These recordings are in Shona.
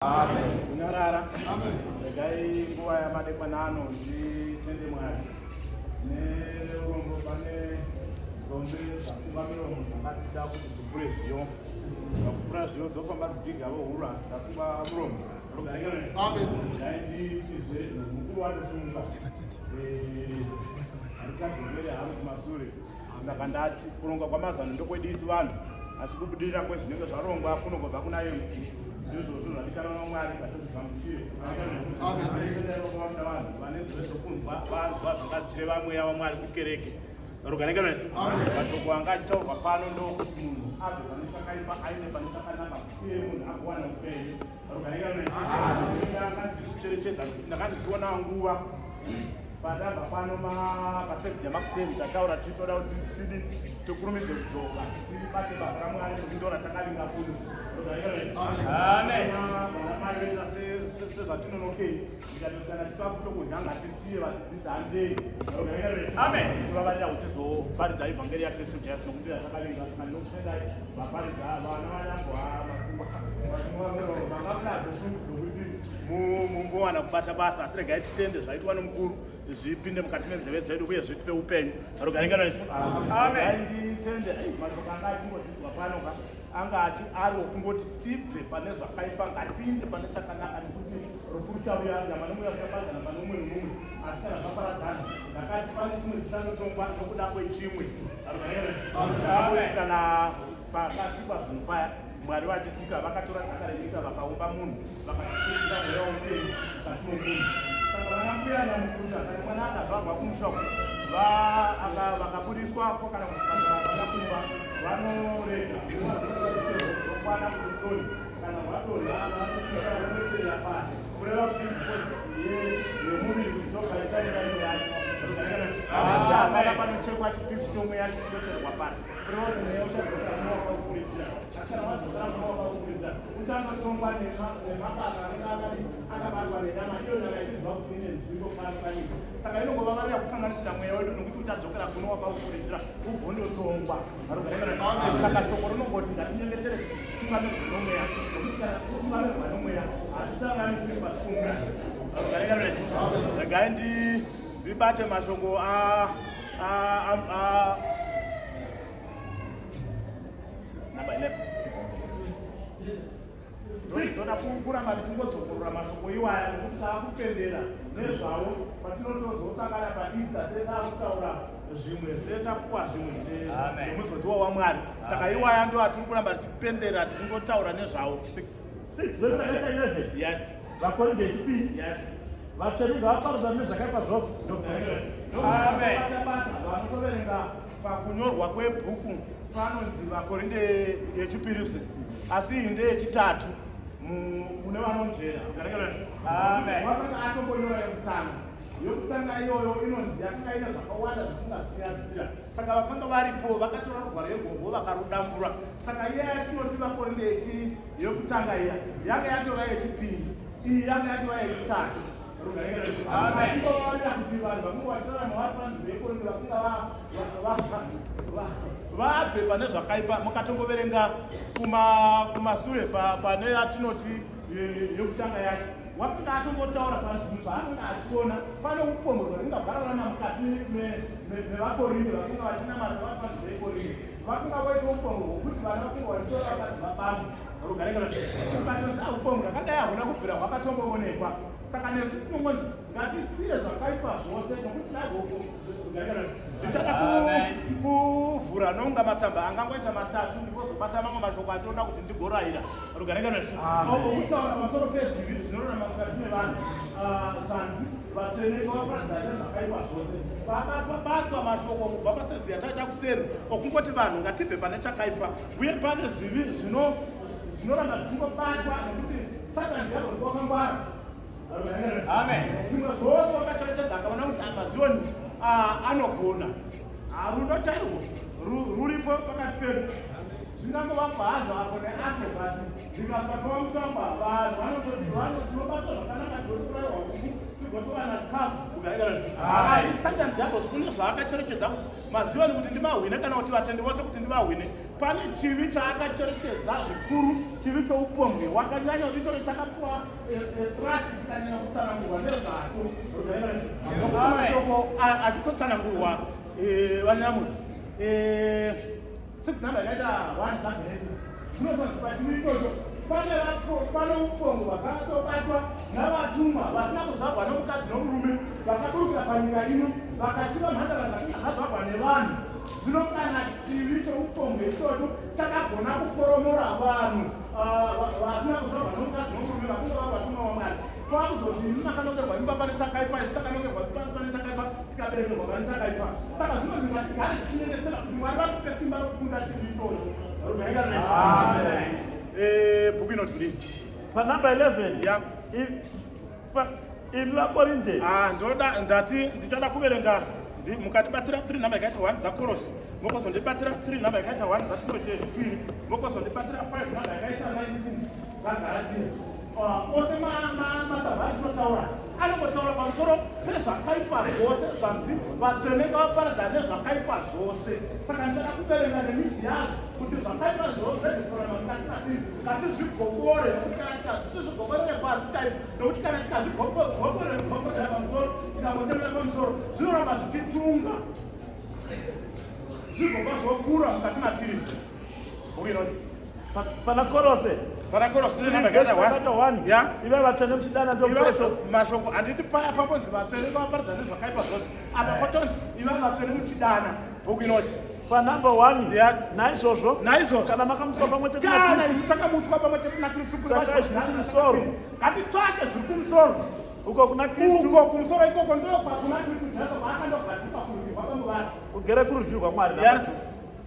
Amen. Kunyarara. Amen. Regai nguva yamadekwana ano nditende Mwari. Neurombo pane nzombe dzasungwa miromo dzakatida kuti dzipure zviyo. Dzakupura zviyo dzofamba dzichidya vohura dzasungwa muromo. Amen. Dai nditizve mukuru wanosunga. Eh, Ndichadzokere hangu kumasure. Saka ndati kuronga kwamazano ndokwedu isu vanhu asi kubudirira kwezvinenge zvarongwa kunongobva kuna MC. Ndizvozvo zvadikanwa naMwari ngatizvigamuchire. Vanhu vane nzeve dzokunzwa vanzwa zvingazvichireva mweya waMwari kukereke. Rugare nesu. Mashoko anga achitaurwa pano ndokuti munhu abve pane chakaipa aende pane chakanaka uye munhu agowana upenyu. Rugare nesu. Ndanga ndichicherechedza ndanga ndichiona nguva Pandabva pano paservice yamakuseni tataura tichitoda kuti tidi tikurumidze kudzoka tibate basa raMwari nekuti ndo ratakavinga kuno. Amen. Vanamai sezvatinonokei ndikatoti kana chikafu chokudya ngatisiye vadzidzisi handei. Amen. Tovavarira kuti tizoparidza evhangeri yaKristu Jesu nokuti ratakavinga saka ndinokutendai vaparidza vana vanyambwa masimba vanga munadzo shungu dzokuti mumbowana kubata basa asi regai titende zvaitwa nomukuru zvipinde mukati menzeve dzedu uye zvitipe upenyu rugare nganoisu amen nditende mashoko anga achingodzidzwa pano ka anga achi ari wokungoti tibve pane zvakaipa ngatiinde pane chakanaka nekuti rufu ruchauya nyama nomweya zvichaparadzana pane umwe nomumwe asi kana zvaparadzana ndakati pane chimwe chichanotongwa nokuda kwechimwe kana pakasikwa zvinhu paya Mwari vachisika vakatora dhaka renyika vakaumba munhu vakasimudzira mweya woupenyu mukati memunhu. Saka vana mbuya nyamukuta kana mwana akazvarwa kumusha uku vakaburitswa ko kana kuchipatara vana kumba vanorega kwana kudoni kana rwadonha vanokuita vanochera pasi kureva kuti yemuviri kuti tobva itaira imwe yacho asi hapana panochekwa chipisi chomweya chinocherwa pasi kureva kuti mweya uchadzoka munowa Asi kana wadzokera muna wakakufuridza, uchandotongwa nemabasa anenge akadii akabatwa nenyama iyo nyama ichiziva kuti ine nzvimbo pano panyika. Saka inongovavarira kukanganisira mweya wedu nokuti uchadzokera kuno wakaufuridza ugondotongwa. Saka shoko rinongoti ngatinyengetere titungamirwe nomweya nokuti kana titungamirwa nomweya hatichararami tiri pasi pomweya. Regai ndibate mashoko a a Number 11. Ndoda kuramba ndichingodzokorora mashoko iwaya nekuti tava kupendera nezvawo patinotozosangana paEaster teta kutaura zvimwe tetapuwa zvimwe nemuzodziwa waMwari. Saka iwaya ndo atiri kuramba tichipendera tichingotaura nezvawo. 6 verse 11. Yes. Vakorinde yechipiri. Yes. Vatsvene ngavaparadzane nezvakaipa zvose. Amen. Vanotoverenga Pakunyorwa kwebhuku panonzi vaKorinde yechipiri asi iyi ndeyechitatu mune vanonzvera. Amen. Wakanga atombonyora yekutanga. Yekutanga iyoyo inonzi yakanga ine zvakawanda zvatingazvinyadzisira. Saka vakanga varipo vakatora rugwaro irworwo vakarudambura. Saka iya yatinoti vaKorinde yekutanga iya yanga yatova yechipiri. Iyi yanga yatova yechitatu. Amen. Kuti vanhu vakanga vachirarama vari panzvimbo yekorinde vakanga vabve pane zvakaipa mukatongoverenga kumasure pane yatinoti yekutanga yacho wakanga atongotaura pazvinhu zvaanenge achiona pane upombwe hwaringa bvararana mukati mevakorinde vakanga vachinamata vari panzvimbo yekorinde vakanga voita upombwe hwokuti vana vakanga vachitora vakadzi vabambo rugare kana ukatonzi upombwe hwakadai hahuna kubvira hwakatomboonekwa Saka nesu tinongonzi ngatisiye zvakaipa zvose nokuti ndichada kuvhura nonga matsamba angangoita matatu ndingozobata mamwe mashoko atinoda kuti ndigorayira rugare nesu okutaura pamusoro pezvivi zvinorarama mukati mevanhu ah, zvanzi vatsvene vaparadzana nezvakaipa zvose pabatwa batwa mashoko kubva pasevhisi yataita kuseni okungoti vanhu ngatibve pane chakaipa uye pane zvivi zvinoramba zvichingobatwa nekuti Satani ndiabvonzi wakangwara. Amen. Zvimwe zvose wakacherechedza akaona kuti amazioni anogona. Rudo chairwo ruripo pakati pedu. Zvingangovakwa hazvo apo neapo but zvikasvakawa mutamba vanhu vanototi tinobatwa zvakanaka tigotouraiwa huku tigotovana chikafu. Asi Satani Diablos kune zvaakacherechedza kuti maziva kuti ndimahwine, kana kuti vatendi vose kuti ndivahwine. Pane chivi chaakacherechedza zvikuru, chivi choupombwe. Wakanyanya kuti itori takapiwa trust, chikanyanya kutsanangurwa nezvacho. Mashoko achitotsanangurwa, vanyamwe 6 number yakaita 1 dzaGenesis, zvinotonzisa chivi ichocho. Pane upombwe hwakatobatwa navatumwa vasina kuzvarwa nomukadzi nomurume, vakaburukira panyika ino, vakachiva mhandara dzakanga dzazvarwa nevanhu. Zvino kana chivi choupombwe ichocho takagona kukoromora vanhu vasina kuzvarwa nomukadzi nomurume, vakanga vari vatumwa vaMwari, kwakuzoti imi makanokerwa imba pane takaipa, isu takanokerwa pane takaipa, tikaberekerwa pane takaipa. Saka zvinonzi ngatigare tichinyengetera kuti Mwari vatipe simba rokukunda chivi ichocho. Bhuku inoti kudii? Panumber 11. Ya. Imi vaKorinde. Ah, ndoda ndati ndichada kuverenga, mukatibatsira 3 number yakaita 1 dzaKorosi, mokozondibatsira 3 number yakaita 1 dzaTimoteo yechipiri, mokozondibatsira 5 number yakaita 19 dzaGalatia. Ose matsamba atinotaura anongotaura pamusoro pezvakaipa zvose, zvanzi vatsvene ngavaparadzana nezvakaipa zvose. Saka ndichada kuverenga nemidzi yazvo kuti zvakaipa zvose zvikorama mukati matiri ngatizvigobore, nekuti kana tikazvigogorere pasi chaipo, nokuti kana tikazvigogorere pamusoro, tikangotemera pamusoro, zvinoramba zvichitunga, zvigobva zvokura mukati matiri. Uinoti? Pana Korose. Pana Korose 3 number yakaita 1. Ya. Ive vatsvene muchidana, ndo musoro. Mashoko handiti paya pambonzi vatsvene ngavaparadzana nezvakaipa zvose, apa patonzi iva vatsvene muchidana. Bhuku inoti? Panumber 1. Yes. Naizvozvo, Naizvozvo, kana makamutswa pamwe chete kana naKristu, isu takamutswa pamwe chete naKristu, Tsvakai zviri kumusoro. Ngatitsvake zviri kumusoro. Uko kuna Kristu, Uko kumusoro ikoko ndokwa kuna Kristu Jesu, kwaakandogadzikwa kurudyi rwababa vake. Ugere kurudyi rwaMwari. Yes.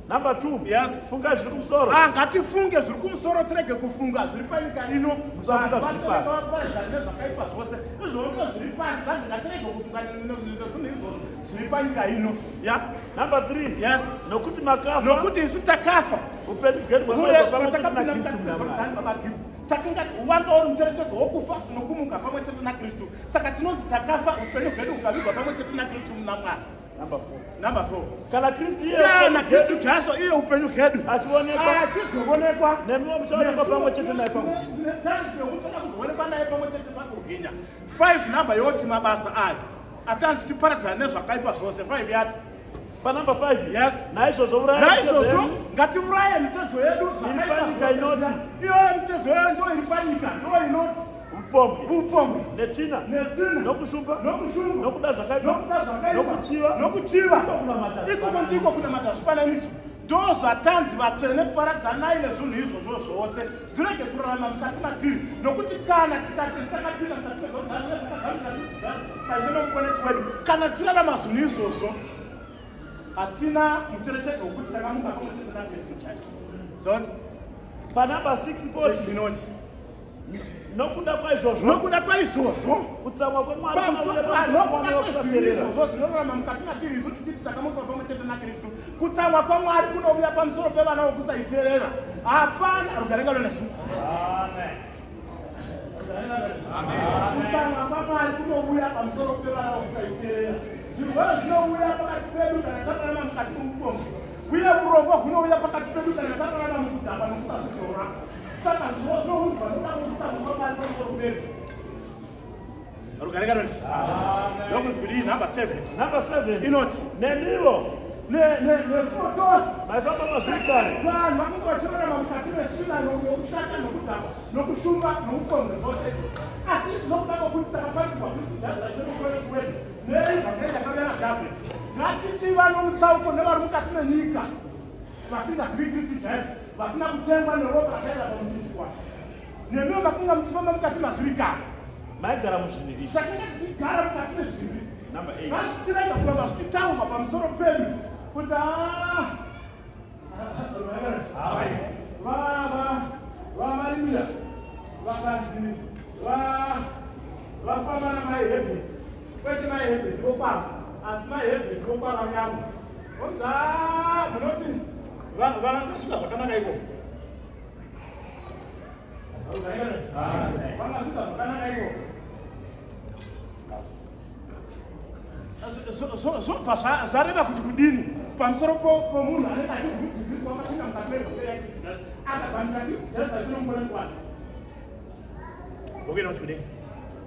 Number 2. Yes. Fungai zviri kumusoro. Ah, ngatifunge zviri kumusoro, tirege kufunga zviri panyika ino. Musafunga zviri pasi. Vaparadzana nezvakaipa zvose, izvozvo zviri pasi. Vanhu ngatirege kufunga nezvinhu izvozvo zviri panyika ino. Ya. Number 3. Yes. Nokuti makafa, Nokuti isu takafa, upenyu hwedu Kure hwakaitwa pamwe chete patakapinda naKristu muna Mwari. mabagiri, takanga wanga uri mucherechedzo wokufa nokumuka pamwe chete naKristu. Saka tinonzi takafa, upenyu hwedu hukavigwa pamwe chete naKristu muna Mwari. Number 4. Number 4. Kana Kristu iye Kana Kristu Jesu iye upenyu hwedu achionekwa, achizoonekwa, nemiwo muchaonekwa pamwe chete naye pakubwinya. Tarisi yokutoda kuzoonekwa naye pamwe chete pakubwinya. 5 number yoti mabasa ayo atanzi tiparadzana nezvakaipa zvose. 5 yati? Panumber 5. Yes. Naizvozvo urayai mitezo Naizvozvo yenyu ngatiuraye mitezo yedu iri zvakaipa panyika zvose. inoti. Iyoyo mitezo yeyo ndo iri panyika, ndo inoti upombwe, upombwe, netsvina, netsvina, nokushumba, nokushumba, nokuda zvakaipa, nokuda zvakaipa, nokuchiva, nokuchiva. Iko kunamata Ikoko ndiko kunamata zvifananidzo. Ndo zvatanzi vatsvene paradzanai nezvinhu izvozvo zvose, zvirege kurarama mukati matiri, nokuti kana tikati takapinda saishe nomuponesi wedu, kana tichirarama zvinhu izvozvo, hatina mucherechedzo wokuti takamuka pamwe chete naKristu chacho. Zvonzi Panumber 6 poti, zvinoti nokuda kwaizvozvo, nokuda kwaizvozvo, kutsamwa kwaMwari kunouya pamusoro pavana vokusateerera. Izvozvo zvinorarama mukati matiri isu tichiti takamutswa pamwe chete naKristu, kutsamwa kwaMwari kunouya pamusoro pevana vokusaiteerera. Hapana rugare ngalo nesu. Kutsamwa kwaMwari kunouya pamusoro pevana vokusaiteerera. Zvirwere zvinouya pakati pedu kana takararama mukati moupombwe, uye urombo hunouya pakati pedu kana takararama mukudhakwa nokusazvidzora. Saka zvinoudzwa nokuda kwekutsamwa kwaMwari pamusoro pedu. Rugare ngalo nesu. Ndokunzi kudii number 7? Number 7. Inoti? Nemiwo Nesuwo tose maifamba mazviri kare, vanhu vanenge vachirarama mukati mesvina, nokushata, nokudhakwa, nokushumba, noupombwe zvose izvo. Asi nokuda kwokuti takaparidzwa Kristu Jesu Ishe muponesi wedu neevhangeri yakauya naDhavhidhi, ngatitiva nomutsauko nevari mukati menyika vasingazivi Kristu Jesu, vasina kutengwa neropa rakaenda pamuchinjikwa. Nemiwo makanga muchifamba mukati mazviri kare, maigara muzvivi. Takanga tichigara mukati mezvivi. Number 8. Ngazvitirega kuramba zvichitaurwa pamusoro pedu kuti "Ah, vamarimira vakanzi vafamba namai Hebert, kwete mai Hebert vokwavo, asi mai Hebert vokwavanyamwe." Onzi, "Ah, munoti vangasvika zvakanaka ikoko? Vangasvika zvakanaka ikoko?" Zvobva zvareva kuti kudini pamusoro pomunhu anenge achidzidziswa wakapinda mukati mevhangeri yaKristu Jesu, akagamuchira Kristu Jesu achinomuponesi wake? Bhuku inoti kudini?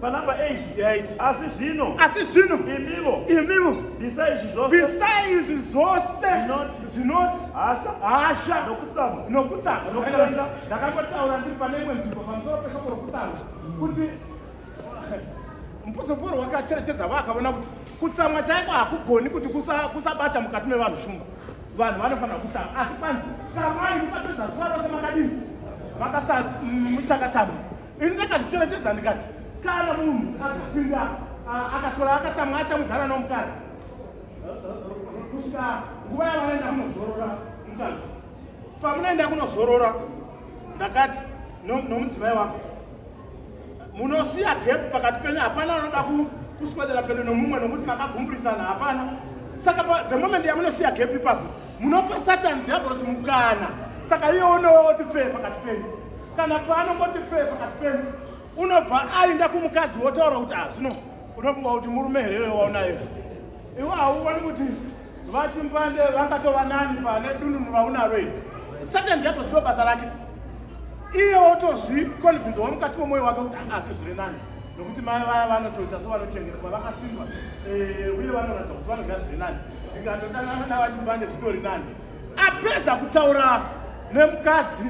Panamba 8. 8. Asi zvino, Asi zvino, imivo, imivo, bvisai izvi zvose, bvisai izvi zvose, Zvinoti, zvinoti hasha, hasha, nokutsamwa, nokutsamwa. Nokuvenga. Ndakangotaura ndiri pane imwe nzvimbo pamusoro peshoko rokutsamwa kuti mupostori wakacherechedza, vaakaona kuti kutsamwa chaiko hakugoni kuti kusabata mukati mevanhu shumba. Vanhu vanofanira kutsamwa, asi kwanzi tsamwai, musapedza zuva rose makadini, muchakatsamwa. Ini ndakazvicherechedza ndikati kana munhu akapinda, akaswera akatsamwa, achamugara nomukadzi kusvika nguva yavanoenda kunozorora. Mukadzi, pamunoenda kunozorora, ndakati nomudzimai wako munosiya gap pakati penyu. Hapana anoda kuswedera pedo nomumwe nokuti makagumburisana, hapana. Saka the moment yamunosiya gap ipapo, munopa Satani Diablos mukana. Saka iye unoti pfee pakati penyu. Kana paanongoti pfee pakati penyu, unobva aenda kumukadzi wotaura kuti, "Ah, zvino unofunga kuti murume here waunayo iwe? Hauoni kuti vachimbande vangatova nani pane dununu raunaro iri?" Satani Diablos ndo basa rake. Iye wotozviconvincewa mukati memwoyo wake kuti, "Ah, asi zviri nani nokuti mai vaya vanotoita sevanochengetwa, vakasimba, uye vanoratidza kuti vanodya zviri nani. Ndikatotangana navachimbande zvitori nani." Apedza kutaura nemukadzi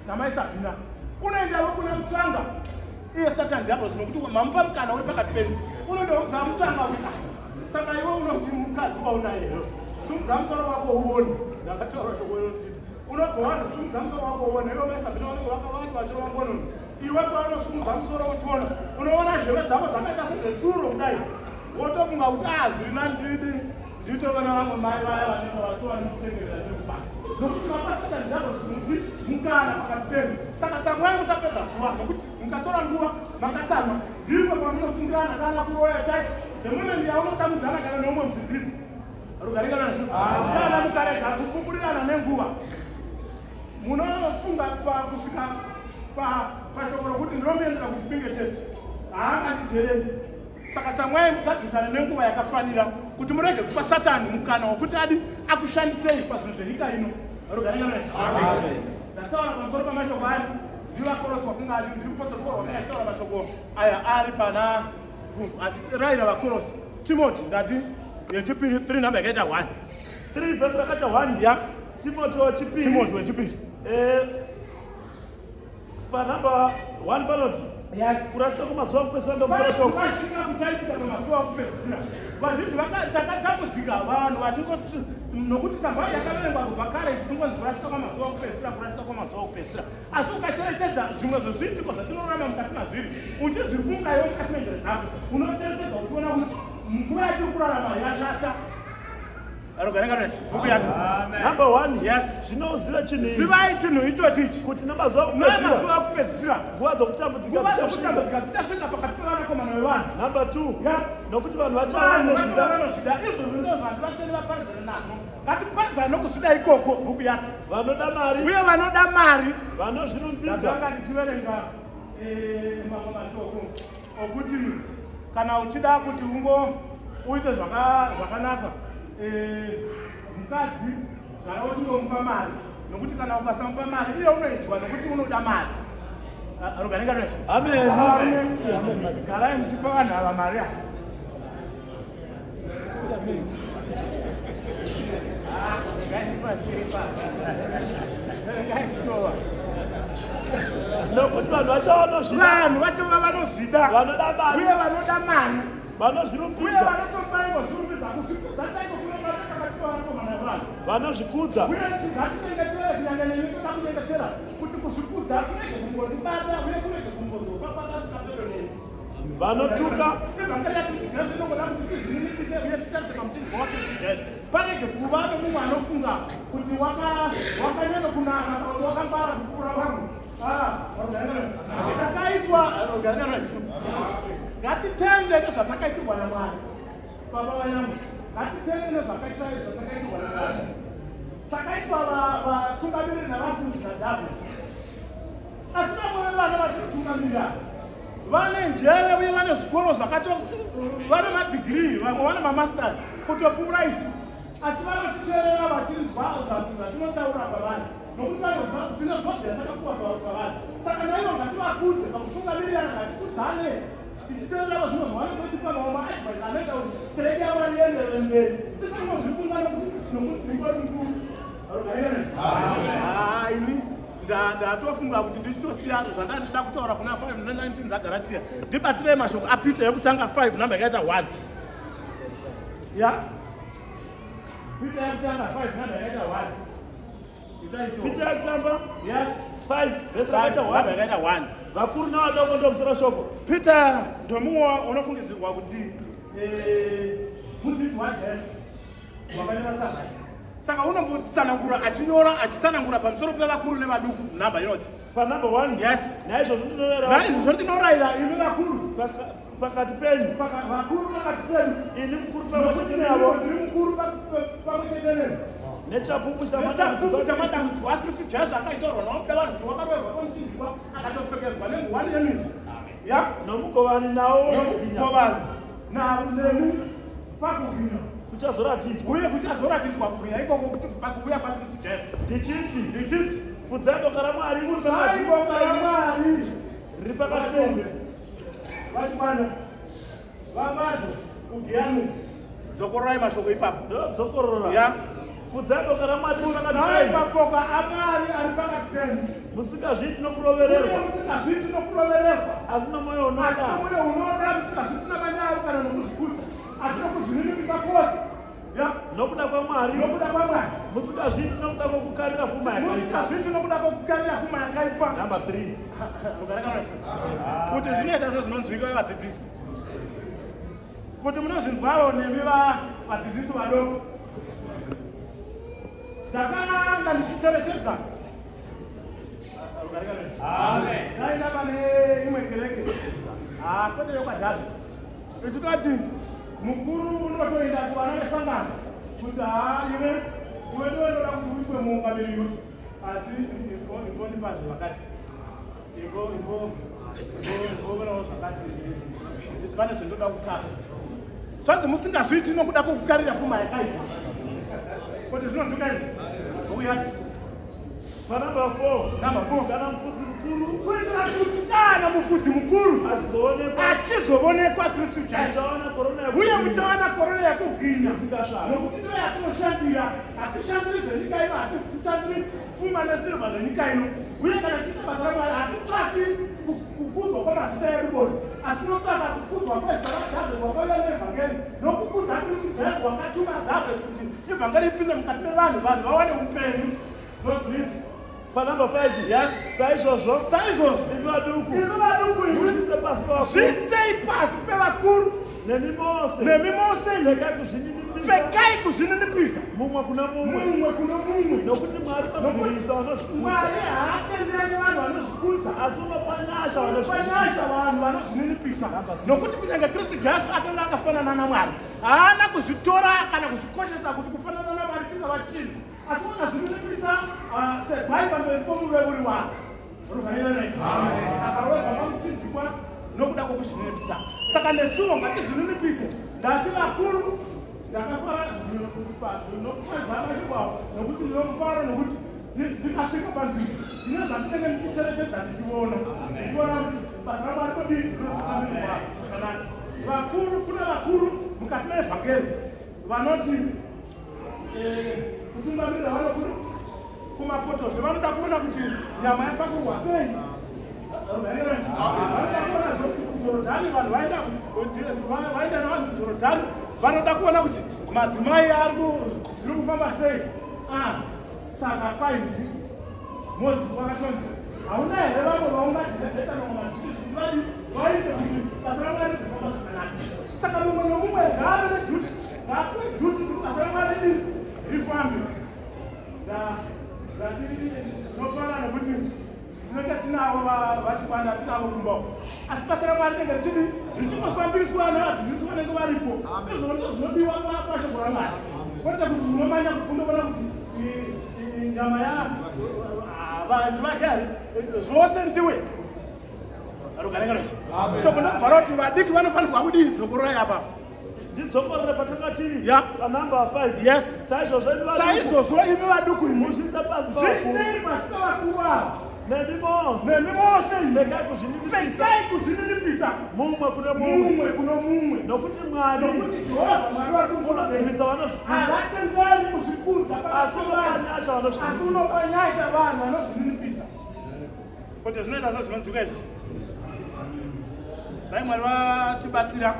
namai Sabhina, unoendawo kuna Mutsvanga. Iye Satani Diablos, nokuti mamupa mukana uri pakati penyu, unondoudza Mutsvanga kuti, "Ah, saka iwe unoti mukadzi waunaye here? Sumudza musoro wako uone." Ndakataura shoko iro ndichiti unobva wandosumudza musoro wako uone. Iwe mai Sabhina vanenge vakavati vachirova ngonono. Iwe paunosumudza musoro uchiona, unoona zheve dzako dzakaita sedzetsuro kudai, wotofunga kuti, "A, zviri nani ndidi nditove navamwe mai vaya vanenge vasivandisengerera ndiri kubasa," nokuti mapasatani ndazosumudzi mukana pakati penyu. Saka tsamwai, musapedza zuva, nokuti mukatora nguva makatsamwa, ndipo pamunofungirana kana kuroya chai. The moment yaunotsamwidzana kana neumwe mudzidzisi, rugaringanazvo, kana mukarega kupupurirana nenguva, munofunga kusvika pashoko rokuti ndinomuendera kuChipinge chete, haangatidhereri. Saka tsamwai, mugadzisane nenguva yakafanira kuti murege kupa Satani mukana wokuti adi akushandisei pazvinhu zvenyika ino. Rugaringanazvo. Ndataura pamusoro pamashoko aya ndiVakorosi, wakunga ari ndirimupostori Pauro wakanga achitaura mashoko aya ari pana achirayira vaKorosi. Timoti, ndati yechipiri 3, namba yakaita 1. 3 vhesi rakaita 1. Ya. Timoti wechipiri. Timoti wechipiri. Panhamba 1 panoti, kurasika kwamazuva ekupedzisira ndomusoro shoko. Kurasika kuchaitika pamazuva okupedzisira. Vazhinji takatambudzika, vanhu vachingo nokuti tsamba yakaverengwa kubva kare ichingonzi kurasika kwamazuva okupedzisira, kurasika kwamazuva okupedzisira. Asi ukacherechedza zvimwe zvezviitiko zvatinorarama mukati mazviri, uchizvifungayo mukati menjere dzako, unocherechedza uchiona kuti nguva yatiri kurarama yashata. Rugarenganesi, bhuku yati Namba 1. Yes. Zvino uzive chinhu ichi, Zivai chinhu ichochi ichi, kuti namazuva ekupedzisira, namazuva okupedzisira, nguva dzokutambudzika nguva dzichasvika. dzokutambudzika dzichasvika pakati pevanakomana vevanhu. Namba 2. Nokuti vanhu vachava Vanhu vanozvida, vanozvida. Izvozvo ndo zvanhu vachene vaparidzana nazvo. Ngatiparidzane nokuzvida ikoko. Bhuku yati vanoda mari, uye vanoda mari, vanozvirumbidza, ndatanga ndichiverenga mamwe mashoko okuti kana uchida kuti ungo uite zvakanaka, mukadzi gara uchingomupa mari, nokuti kana ukasamupa mari, iye unoidzwa nokuti unoda mari. Rugarenganesu. Amen. Garai muchipa vanhu ava mari ava. Ngaindipasire papa, ngainditova. Nokuti vanhu vachava vanozvida, Vanhu vachova vanozvida, vanoda mari, uye vanoda mari, uye vanozvirumbidza, vanotombaingozvirumbidza. Kuzvikudza chaiko kunobata pakati pevanakomana vevanhu. Vanozvikudza, Uye ngatinyengetere, kunyange neni toda kunyengetera kuti kuzvikudza kurege kungondibata uye kurege kungozofa kwakasvika pedo neni. Vanotuka, Ivhangeri yaKristu Jesu inongoda kuti tizvininipise uye titarise pamuchinjikwa waKristu Jesu. Parege kuva nomumwe anofunga kuti wakanyanya kunaka kana kuti wakangwara kupfuura vamwe. Ah, takaitwa, ngatitende nezvatakaitirwa naMwari. Baba vanyangu, ngatitende nezvatakaitirwa naMwari. Takaitwa vatungamiriri navafundisi naDhavhidi, asi vamwe vevana vatinotungamirira vane njere uye vane zvikoro zvakato, vane madhigirii, vamwe vane mamasters. Kutopfuura isu. Asi vanotiteerera vachinzwa zvatinotaura pavanhu. Nokuti vanoziva kuti tine zodzo yatakapuwa pavanhu. Saka naivo ngativakudze pakutungamirirana, ngatikudzane. Tichiteerera zvinhu zvavanototipa mamwe maadvice anoita kuti kereke yaMwari ienderere mberi. Tisangozvifunga nokuti ndingori mukuru. Ini ndatofunga kuti ndichitosiya zvandandida kutaura kuna 5 19 dzaGaratia. Ndibatirei mashoko aPeter yekutanga 5 namba yakaita 1. Ya. Peter yekutanga 5 namba yakaita 1. Peter yekutanga? Yes. 5 verse yakaita 1. Yakaita 1. Vakuru navadoko ndomusoro shoko. Peter ndomumwe unofungidzirwa kuti mudzidzi waJesu wakanyora tsamba. Saka unombotsanangura achinyora achitsanangura pamusoro pevakuru nevaduku nhamba inoti panumber 1. Yes. Naizvozvo ndinorayira imi vakuru pakati penyu. Vakuru pakati penyu. Ini mukuru pamwe chete navo. Ndiri mukuru pamwe chete navo. Nechapupu chamadambudziko aKristu Jesu akaitorwa nawo vanhu kuti wakaroverwa pamuchinjikwa akatopfekedzwa nenguwani yeminzwa. Ya. Nomugovani nawo. Nomugovani nemi pakubwinya. Kuchazoratidzwa. Uye kuchazoratidzwa kubwinya ikoko kuti pakuuya kwaKristu Jesu. Ndichiti fudzai boka raMwari fudzai boka raMwari riri pakati penyu. Vachibana vamado kugiyanu. Dzokororai mashoko ipapo. Ndodzokorora. Ya. Fudzai boka raMwari riri pakati penyu. Mapoka aMwari ari pakati penyu. Musingazviiti nokurovererwa. Musingazviiti nokurovererwa. Asi nomwoyo unoda. Asi nomwoyo unoda, musingazviiti namanyaru kana nokuzvikudza. Asi nokuzvininipisa kwose. Ya. Nokuda kwaMwari. Nokuda kwaMwari. Musingazviiti nokuda kwokukarira fuma yakaipa. Musingazviiti nokuda kwokukarira fuma yakaipa. Number 3. Kuti zvinoita sezvinonzwika vadzidzisi. Kuti munozvinzwawo nemi vadzidzisi vadoko. Ndakanga ndichicherechedza. Amen. Ndaenda pane imwe kereke. Kwete yokwaDhavhidhi. Ichitoti mukuru unotoenda kuvana vesangano kuti iwe iwe ndiwe ndoda kuti uitwe muungamiriri, asi imbondipa zvakati, imbonawo zvakati, pane zvendoda kukara. Zvanzi musingazviiti nokuda kwokukarira fuma yakaipa. Kuti zvinonzwika izvi? Uyati. Panumber 4. Number 4. Kana mufudzi mukuru. Kuitira kuti kana mufudzi mukuru achizoonekwa Kristu Jesu. Uye muchawana korona yekubwinya. Nokuti ndiyo yatinoshandira. Hatishandiri zvenyika ino, hatishandiri pfuma nesirivha zvenyika ino. Uye kana tichiita basa raMwari hatitsvaki kukudzwa kwamazita edu bori, asi tinotsvaka kukudzwa kwezita raDhavhidhi wakauya neevhangeri, nokukudza Kristu Jesu wakatuma Dhavhidhi kuti evhangeri ipinde mukati mevanhu, vanhu vawane upenyu. Zvozvipi? Panumber 5. Yes. Saizvozvo. Saizvozvo. Imi vaduku. Imi vaduku. Zviise pasi pavakuru. Zviisei pasi pevakuru. Nemi mose. Nemi mose. Pfekai kuzvininipisa. Pfekai kuzvininipisa. Mumwe kuna mumwe. Mumwe kuna mumwe. Nokuti Mwari unodzivisa vanozvikudza. Mwari haatenderi vanhu vanozvikudza. Asi unopa nyasha vanozvikudza. Vanhu vanozvininipisa. Nokuti kunyange Kristu Jesu akanga akafanana naMwari. Haana kuzvitora kana kuzvikoshesa kuti kufanana naMwari tingava chinhu. Asi wakazvininipisa segwai pamberi pomuveuri wake. Akaroverwa pamuchinjikwa nokuda kwokuzvininipisa. Saka nesuwo ngatizvininipise. Ndati vakuru ndakafara ndinopedza mashoko avo nokuti ndinomufaro nokuti ndikasvika panzvimbo ndine zvandinenge ndichicherechedza ndichiona kuti basa raMwari kodii rinotungamirwa zvakanaka. Vakuru, kune vakuru mukati meevhangeri vanoti kutungamirira vanokuru kumapotosi vanoda kuona kuti nyama yapakurwa sei. Vanoda kuona zvokuti kuJorodhani vanhu vaenda navanhu kuJorodhani, vanoda kuona kuti madzimai ari kufamba sei. Saka kwainzi Mozisi wakatonzi hauna here vamwe vaungadzidzisa namadzivisi kuti vaite kuti basa raMwari rifamba zvakanaka. Saka mumwe nomumwe ngaave neduty, ngaapiwe duty kuti basa raMwari rifambe. Ndinofara nokuti tinenge tinavo vachikwana tinavo kumba, asi basa raMwari rinenge richidi richingofambiswa nevadzidzisi vanenge varipo. Izvozvo ndizvo zvinodiwa pashoko raMwari, kwete kuti unomanya kundoona kuti nyama ya vanhu vake zvose ndiwe. Shoko ndokuvhara kuti vadiki vanofanirwa kudii? Dzokororai apa. Ndidzokorere patanga tiri. Yeah. Panhamba 5. Yes. Saizvozvo imi vaduku. Saizvozvo imi vaduku imi. Muzviise pasi pavakuru. Zviisei pasi pavakuru ava. Nemi mose. Nemi mose imi. Regai kuzvininipisa. Regai kuzvininipisa. Mumwe kune mumwe. Mumwe kuno mumwe. Nokuti Mwari. Nokuti Jehovha Mwari vari unodzivisa vanozvikudza. Havatenderi kuzvikudza. Asi unopa nyasha vanozvininipisa. Asi unopa nyasha vanhu vanozvininipisa. Kuti zvinoita sezvinonzwika izvi. Dai Mwari vatibatsira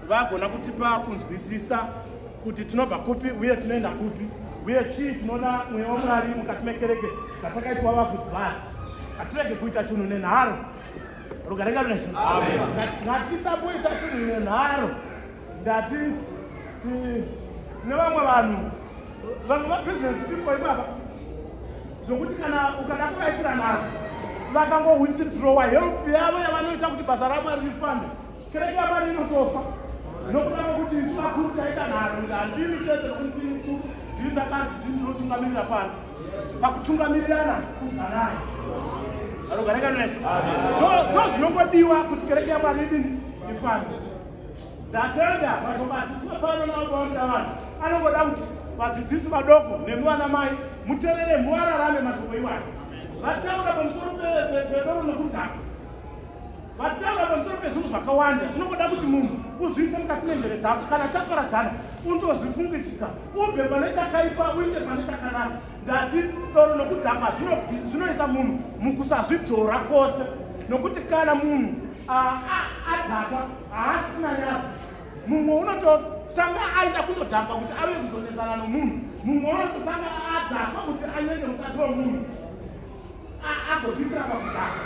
vagona kutipa kunzwisisa kuti tinobva kupi uye tinoenda kupi uye chii tinoda mweya waMwari mukati mekereke dzatakaitwa vafudzi vadzo. Ngatirege kuita chinhu nenharo. Rugare ngarunesu. Ngatisamboita chinhu nenharo. Ndati tine vamwe vanhu vamwe mabhizinesi people ipapa zvokuti kana ukada kuvaitira nharo vakangowithdrawa help yavo yavanoita kuti basa ramwari rifambe, kereke yamwari inotofa nokuda kwekuti isu vakuru taita nharo. Handini chete nokuti ndini mukuru, ndini ndakanzi ndini ndinotungamirira pano. Pakutungamirirana kudzanai. Rugare ngarunesu. Ndo zvinongodiwa kuti kereke yamwari idini ifambe. Ndatenda mashoko adzidziswa pano navanoda vanhu anongoda kuti vadzidzisi vadoko nemi vana mai muterere muararame mashoko iwayo. Vataura pamusoro pedoro nokudhakwa, vataura pamusoro pezvinhu zvakawanda zvinongoda kuti munhu uzviise mukati menjere dzako. Kana taparadzana undozvifungisisa, ubve pane chakaipa uinde pane chakanaka. Ndati doro nokudhakwa zvinoisa munhu mukusazvidzora kwose, nokuti kana munhu adhakwa haasina nyadzi. Mumwe unototanga aida kundodhakwa kuti ave kuzonetsana nomunhu, mumwe unototanga adhakwa kuti anyenge mukadzi wemunhu agozviitira pakudhakwa.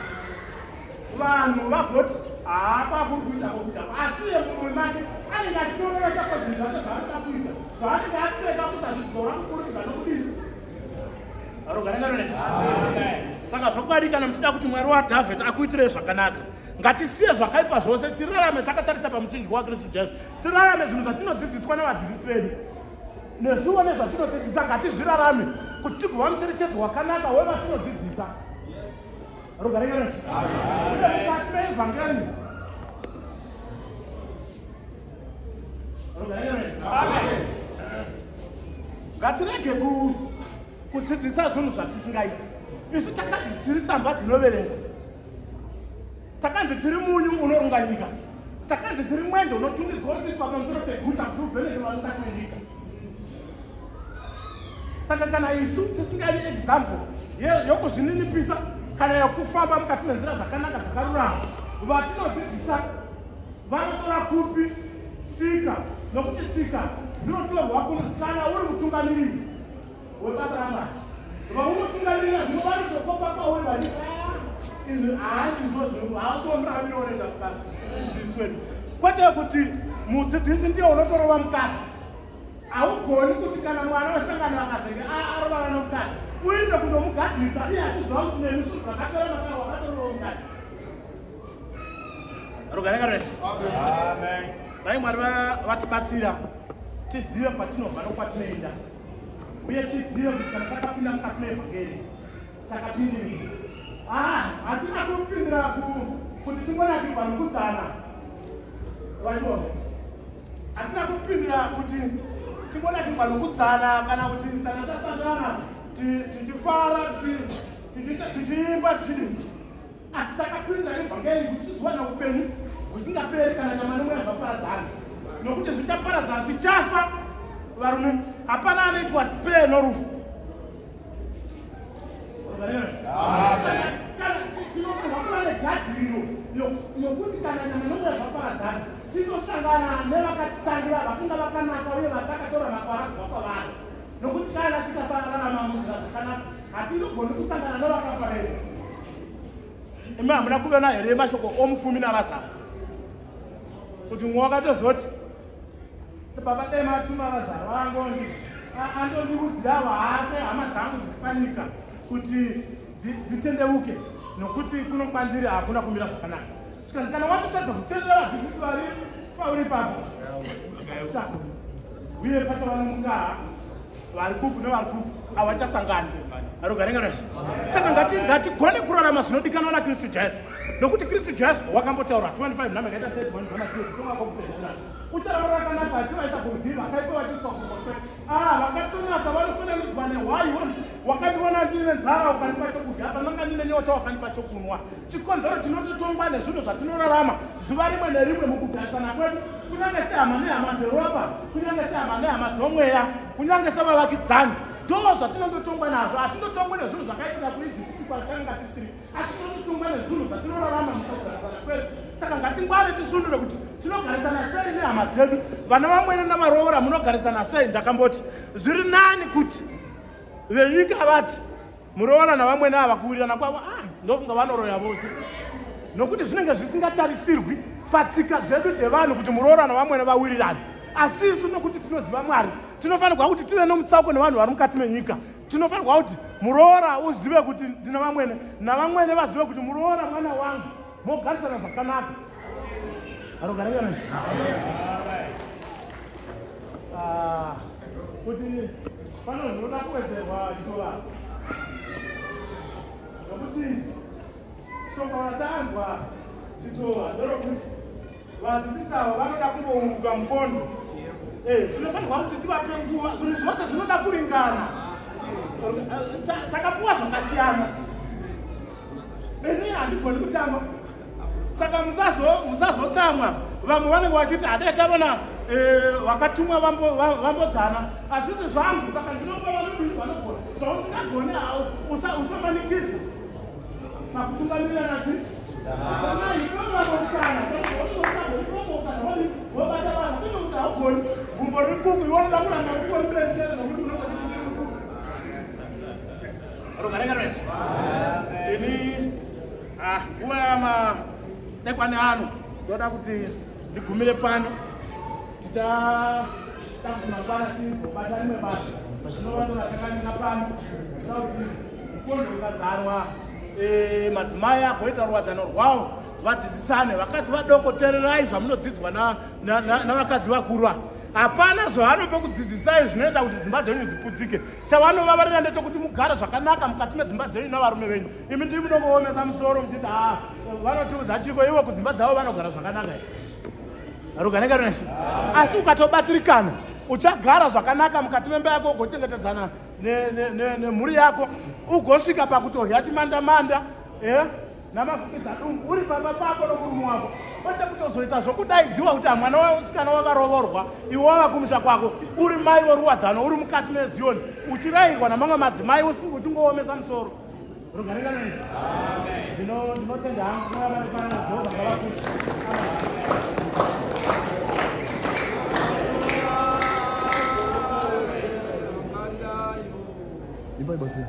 Vanhu vagoti haapakuri kuita kwokudhakwa, asi iye mumwe make anenge achitorevesa kwezvinhu zvake zvaanoda kuita zvaanenge apfeka kusazvidzora kuburikidza nokudini. Rugare ngarunesu. Saka zvokwadi kana muchida kuti Mwari waDhavhidhi akuitirei zvakanaka, ngatisiye zvakaipa zvose, tirarame takatarisa pamuchinjiko waKristu Jesu, tirarame zvinhu zvatinodzidziswa navadzidzisi vedu nesuwo nezvatinodzidzisa ngatizvirarame kuti tigova mucherechedzo wakanaka wevatinodzidzisa. Rugare ngarunesu. Mukati meevhangeri. Rugare ngarunesu. Ngatirege kudzidzisa zvinhu zvatisingaiti. Isu takanzi tiri tsamba dzinoverengwa, takanzi tiri munyu unorunga nyika, takanzi tiri mwende unotungidzwa kuiswa pamusoro peguta kuti uvheneke mukati menyika. Saka kana isu tisingavi example yokuzvininipisa kana yokufamba mukati menzira dzakanaka dzakarurama, vatinodzidzisa vanotora kupi tsika? Nokuti tsika dzinotorwa kana uri mutungamiriri webasa ramwari. Vaunotungamirira zvino vanotokopa kwauri vachiti izvi handizvo zvinhu, haasiwo muraramiro unoita mudzidzisi wedu. Kwete kuti mudzidzisi ndiye unotorova mukadzi. Haugoni kuti kana mwana wesangano akazenge arovana nomukadzi uinde kundomugadzirisa iye achiziva kuti nemi zvakapera wakatorova mukadzi. Rugare ngarunesu. Dai Mwari vatibatsira tizive kwatinobva nokwatinoenda, uye tizive kuti kana takapinda mukati meevhangeri takapindirira. Hatina kupindira kuti tingonakirwa nokudzana vachiona, hatina kupindira kuti tingonakirwa nokudzana kana kuti kana tasangana tichifara tichiimba tichidini, asi takapindira evhangeri kuti tizowana upenyu husingaperi kana nyama nomweya zvaparadzana. Nokuti zvichaparadzana tichafa varume, hapana anoitwa spare norufu. Tinofanirwa kuva negadziriro yokuti kana nyama nomweya zvaparadzana tinosangana nevakatitangira vakanga vakanaka uye vatakatora makwara kubva kwavari. Nokuti kana tikasararama munzira dzakanaka hatinogoni kusangana nevakafa vedu. Imi hamuna kuona here mashoko omufumi naRazaro kuti mumwe wakatozoti baba dai matuma Razaro angondi andondiudzirawo hake hama dzangu dziri panyika kuti dzitendeuke, nokuti kuno kwandiri hakuna kumira zvakanaka. Zvikanzi kana watotadza kutendera vadzidzisi vari pauri papo, uye pachava nomukaha vari kuku nevari kuku. Havachasangani. Arugarenganazvo. Saka ngatigone kurarama zvinodikanwa naKristu Jesu. Nokuti Kristu Jesu wakambotaura 25 nhamba ikaita 31 zvana kutonga kwokupedzisira. Ucharamba rakanaka achivaisa kurudyi, vakaipa vachiiswa kuruboshwe. Vakatonaka vanofananidzwa nehwai. Wakandiona ndine nzara ukandipa chokudya, pandanga ndine nyota wakandipa chokunwa. Chikonzero tinototongwa nezvinhu zvatinorarama zuva rimwe nerimwe mukugarisana kwedu, kunyange sehama nehama dzeropa, kunyange sehama nehama dzomweya, kunyange sevavakidzani. Ndo zvatinondotongwa nazvo. Hatindotongwi nezvinhu zvakaitika kuIjipiti kwatakanga tisiri, asi tinototongwa nezvinhu zvatinorarama mukugarisana kwedu. Saka ngatingware tisundure kuti tinogarisana sei nehama dzedu. Vana vamwene navaroora munogarisana sei? Ndakamboti zviri nani kuti venyika vati muroora navamwene ava kuwirirana kwavo, ndofunga vanoroya vose, nokuti zvinenge zvisingatarisirwi patsika dzedu dzevanhu kuti muroora navamwene vawirirane. Asi isu nokuti tinoziva Mwari, tinofanirwa kuti tive nomutsauko nevanhu vari mukati menyika. Tinofanirwa kuti muroora uzive kuti ndina vamwene, navamwene vazive kuti muroora mwana wangu, mogarisana zvakanaka. Kuti pano zvinoda kuwedzerwa chitova, nokuti shoko ratanzwa chitova ndorokuti vadzidzisi ava vanoda kumbouruka mukondo. Tinofanirwa kuti tivape nguva. Zvinhu zvose zvinoda kuringana. Takapuwa zvakasiyana. Ini handigoni kutamba, saka musazotsamwa. Vamwe vanenge vachiti hadai tavona vakatumwa vambodzana, hazvisi zvangu. Saka ndinopa vanodii vanogona. Zvausingagoni usamanikidza pakutungamirana chi wobata basa, kwete kuti haugoni gumbo riri kuku, iwe unoda kuramba uri mberi chete nokuti unongoti kuku. Ini nguva yamadekwane ano ndoda kuti ndigumire pano. Tichada mangwana tigobata rimwe basa zvinova ratakamira pano. Ndoda kuti mukondo ukazarwa, madzimai agoita ruwadzano rwavo, vadzidzisane. Vakadzi vadoko, tererai zvamunodzidzwa navakadzi vakuru. Hapana zvavanopa kudzidzisai zvinoita kuti dzimba dzenyu dziputsike. Chavanovavarira ndechekuti mugare zvakanaka mukati medzimba dzenyu navarume venyu. Imi ndimi munongoomesa musoro muchiti ha vanotiudza chiko, ivo kudzimba dzavo vanogara zvakanaka. Rugarengareshi. Asi ukatobatsirikana uchagara zvakanaka mukati memba yako, ugochengetedzana nemhuri yako, ugosvika pakutodya chimandamanda namafukidza dumbu uri pamba pako nomurume wako, kwete kutozoita zvokudaidziwa kuti mwana wemusikana wakarovorwa, iwe wava kumusha kwako, uri mai voruwadzano, uri mukati meZiyoni, uchirayirwa namamwe madzimai uchingoomesa musoro. Rugarenganesi. Ndinotenda hangu. Jehovha ngavakuti. Imba ibasi.